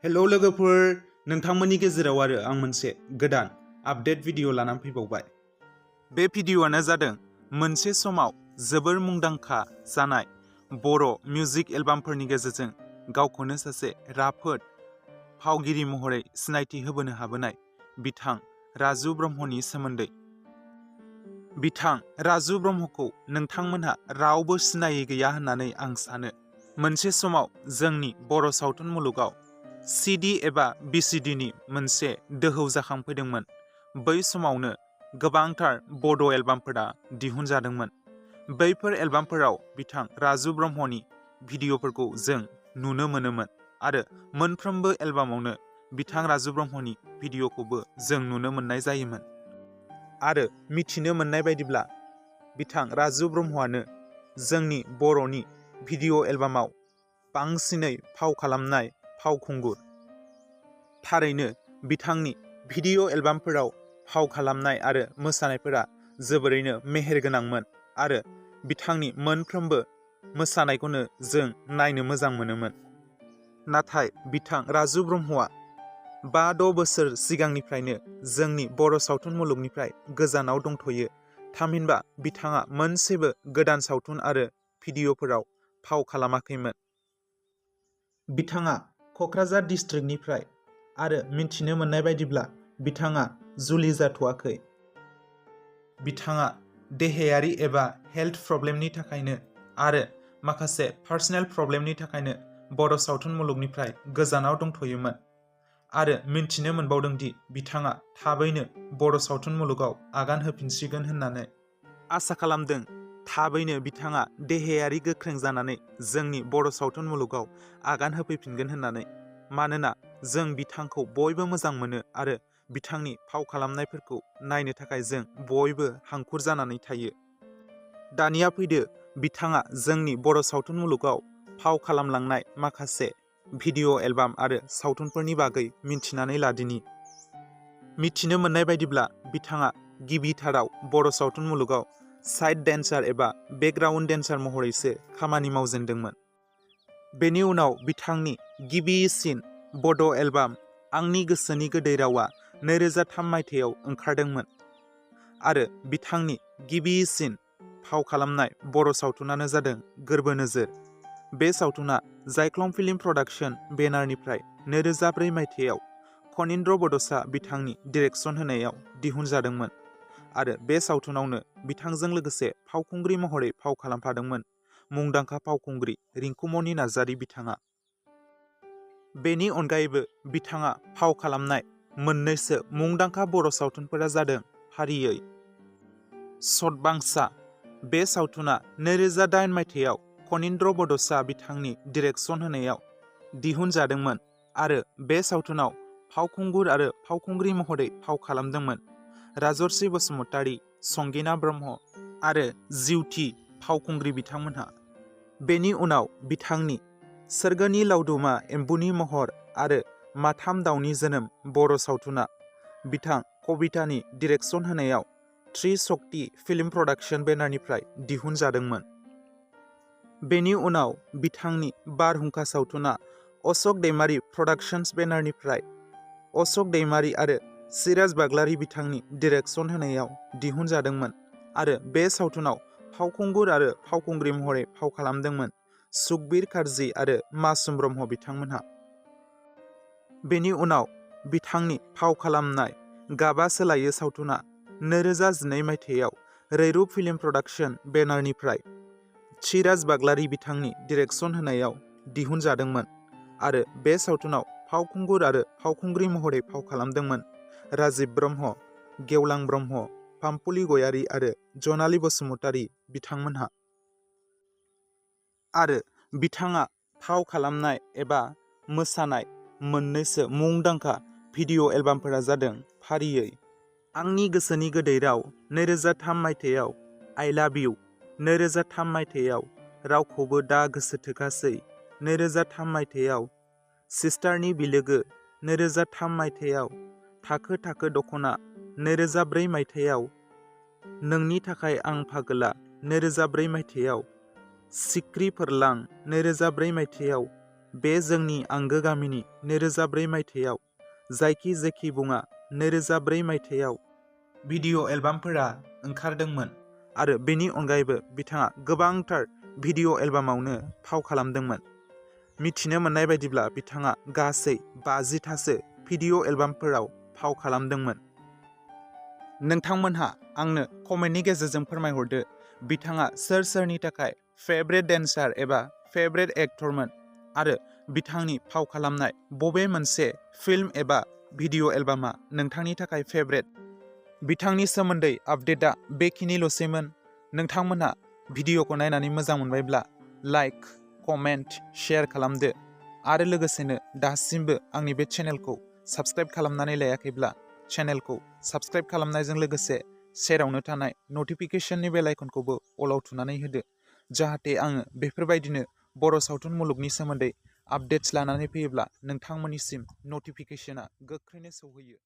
Hello लोगोफोर, नोंथांमोननि गेजेराव आरो आं मोनसे गोदान आपडेट भिडिअ लानानै फैबावबाय। बे भिडिअआनो जादों मोनसे समाव जोबोर मुंदांखा जानाय बर' मिउजिक एलबामफोरनि गेजेरजों गावखौनो सासे राफोद फावगिरि महरै सिनायथि होबोनो हाबोनाय बिथां राजु ब्रह्मनि सोमोन्दै। बिथां राजु ब्रह्मखौ नोंथांमोनहा रावबो सिनायै गैया होननानै आं सानो। मोनसे समाव जोंनि बर' सावथुन मुलुगाव CD एबा VCDनि मोनसे दोहौ जाखांफैदोंमोन। बै समावनो गोबांथार बड' एलबामफोरा दिहुनजादोंमोन। बैफोर एलबामफोराव बिथां राजु ब्रह्मनि भिडिअफोरखौ जों नुनो मोनोमोन आरो मोनफ्रोमबो एलबामावनो बिथां राजु ब्रह्मनि भिडिअखौबो जों नुनो मोननाय जायोमोन। आरो मिथिनो मोननाय बायदिब्ला बिथां राजु ब्रह्मआनो जोंनि बर'नि भिडिअ एलबामाव बांसिनै फाव खालामनाय फावखुंगुर। थारैनो बिथांनि भिडिअ एलबामफोराव फाव खालामनाय आरो मोसानायफोरा जोबोरैनो मेहेरगोनांमोन आरो बिथांनि मोनफ्रोमबो मोसानायखौनो जों नायनो मोजां मोनोमोन। नाथाय बिथां राजु ब्रह्मआ 5-6 बोसोर सिगांनिफ्रायनो जोंनि बर' सावथुन मुलुगनिफ्राय गोजानाव दंथ'यो। थामहिनबा बिथाङा मोनसेबो गोदान सावथुन आरो भिडिअफोराव फाव खालामाखैमोन। बिथाङा क'क्राझार डिस्ट्रिक्टनिफ्राय आरो मिथिनो मोननाय बायदिब्ला बिथाङा जुलि जाथ'वाखै। बिथाङा देहायारि एबा हेल्थ प्रब्लेमनि थाखायनो आरो माखासे पार्सनेल प्रब्लेमनि थाखायनो बर' सावथुन मुलुगनिफ्राय गोजानाव दंथ'योमोन। आरो मिन्थिनो मोनबावदों दि बिथाङा थाबैनो बर' सावथुन मुलुगाव आगान होफिनसिगोन होननानै। आसा खालामदों थाबैनो बिथाङा देहायारि गोख्रों जानानै जोंनि बर' सावथुन मुलुगाव आगान होफैफिनगोन होननानै। मानोना जों बिथांखौ बयबो मोजां मोनो आरो बिथांनि फाव खालामनायफोरखौ नायनो थाखाय जों बयबो हांखुर जानानै थायो। दानिया फैदो बिथाङा जोंनि बर' सावथुन मुलुगाव फाव खालामलांनाय माखासे भिडिअ एलबाम आरो सावथुनफोरनि बागै मिन्थिनानै लादिनि। मिथिनो मोननाय बायदिब्ला बिथाङा गिबिथाराव बर' सावथुन मुलुगाव साइड डेन्सार एबा बेकग्राउन्ड डेन्सार महरैसो खामानि मावजेनदोंमोन। बेनि उनाव बिथांनि गिबिसिन बड' एलबाम आंनि गोसोनि गोदै रावा 2003 मायथाइयाव ओंखारदोंमोन। आरो बिथांनि गिबिसिन फाव खालामनाय बर' सावथुनानो जादों गोरबो नोजोर। बे सावथुना जायख्लं फिल्म प्रडाक्शन बेनारनिफ्राय 2004 मायथाइयाव खनीन्द्र बड'सा बिथांनि डिरेक्सन होनायाव दिहुनजादोंमोन। आरो बे सावथुनावनो बिथांजों लोगोसे फावखुंग्रि महरै फाव खालामफादोंमोन मुंदांखा फावखुंग्रि रिंकुमनि नार्जारी बिथाङा। बेनि अनगायैबो बिथाङा फाव खालामनाय मोननैसो मुंदांखा बर' सावथुनफोरा जादों फारियै सतबांसा। बे सावथुना 2008 मायथाइयाव खनीन्द्र बड'सा बिथांनि डिरेक्सन होनायाव दिहुनजादोंमोन आरो बे सावथुनाव फावखुंगुर आरो फावखुंग्रि महरै फाव खालामदोंमोन राजर्षि बसुमतारी, संगिना ब्रह्म आरो जिउथि फावखुंग्रि बिथांमोनहा। बेनि उनाव बिथांनि सोरगोनि लावदुमा एम्बुनि महर आरो माथाम दाउनि जोनोम बर' सावथुना बिथां कबितानि डिरेक्सन होनायाव त्रिशक्ति फिल्म प्रडाक्शन बेनारनिफ्राय दिहुनजादोंमन। बेनि उनाव बिथांनि बारहुंखा सावथुना अशक दैमारी प्रडाक्शन्स बेनारनिफ्राय अशक दैमारी आरो सिराज बाग्लारी बिथांनि डिरेक्सन होनायाव दिहुनजादोंमोन आरो बे सावथुनाव फावखुंगुर आरो फावखुंग्रि महरै फाव खालामदोंमोन सुखबीर कार्जी आरो मासुम ब्रह्म बिथांमोनहा। बेनि उनाव बिथांनि फाव खालामनाय गाबा सोलायो सावथुना 2012 मायथाइयाव रैरुब फिल्म प्रडाक्शन बेनारनिफ्राय सिराज बाग्लारी बिथांनि डिरेक्सन होनायाव दिहुनजादोंमोन आरो बे सावथुनाव फावखुंगुर आरो फावखुंग्रि महरै फाव खालामदोंमोन राजिब ब्रह्म, गेवलां ब्रह्म, पामपुली गयारी आरो जनाली बसुमतारी बिथांमोनहा। आरो बिथाङा फाव खालामनाय एबा मोसानाय मोननैसो मुंदांखा भिडिअ एलबामफोरा जादों फारियै आंनि गोसोनि गोदै राव 2003 मायथाइयाव, आइ लाभ इउ 2003 मायथाइयाव, रावखौबो दा गोसो थोखासै 2003 मायथाइयाव, सिस्टारनि बिलोगो 2003 मायथाइयाव, थाखो थाखो दख'ना 2004 मायथाइयाव, नोंनि थाखाय आं पागला 2004 मायथाइयाव, सिख्रि फोरलां 2004 मायथाइयाव, बे जोंनि आंगो गामिनि 2004 मायथाइयाव जायखि जेखि बुङा 2004 मायथाइयाव भिडिअ' एलबामफोरा ओंखारदोंमोन आरो बेनि अनगायैबो बिथाङा गोबांथार भिडिअ' एलबामावनो फाव खालामदोंमोन। मिथिनो मोननाय बायदिब्ला बिथाङा गासै 50थासो भिडिअ' एलबामफोराव फाव खालामदोंमोन। नोंथांमोनहा आंनो कमेन्टनि गेजेरजों फोरमायहरदो बिथाङा सोरनि थाखाय फेभरेट डेन्सार एबा फेभरेट एक्टरमोन आरो बिथांनि फाव खालामनाय बबे मोनसे फिल्म एबा भिडिअ' एलबामा नोंथांनि थाखाय फेभरेट। बिथांनि सोमोन्दै आपडेटआ बेखिनिल'सैमोन। नोंथांमोनहा भिडिअ'खौ नायनानै मोजां मोनबायब्ला लाइक, कमेन्ट, शेयार खालामदो आरो लोगोसेनो दासिमबो आंनि बे चेनेलखौ साबस्क्राइब खालामनानै लायाखैब्ला चेनेलखौ साबस्क्राइब खालामनायजों लोगोसे सेरावनो थानाय नटिफिकेशननि बेल आइकनखौबो अलाव थुनानै होदो जाहाथे आङो बेफोरबायदिनो बर' सावथुन मुलुगनि सोमोन्दै आपडेट्स लानानै फैयोब्ला नोंथांमोननिसिम नटिफिकेशना गोख्रैनो सौहैयो।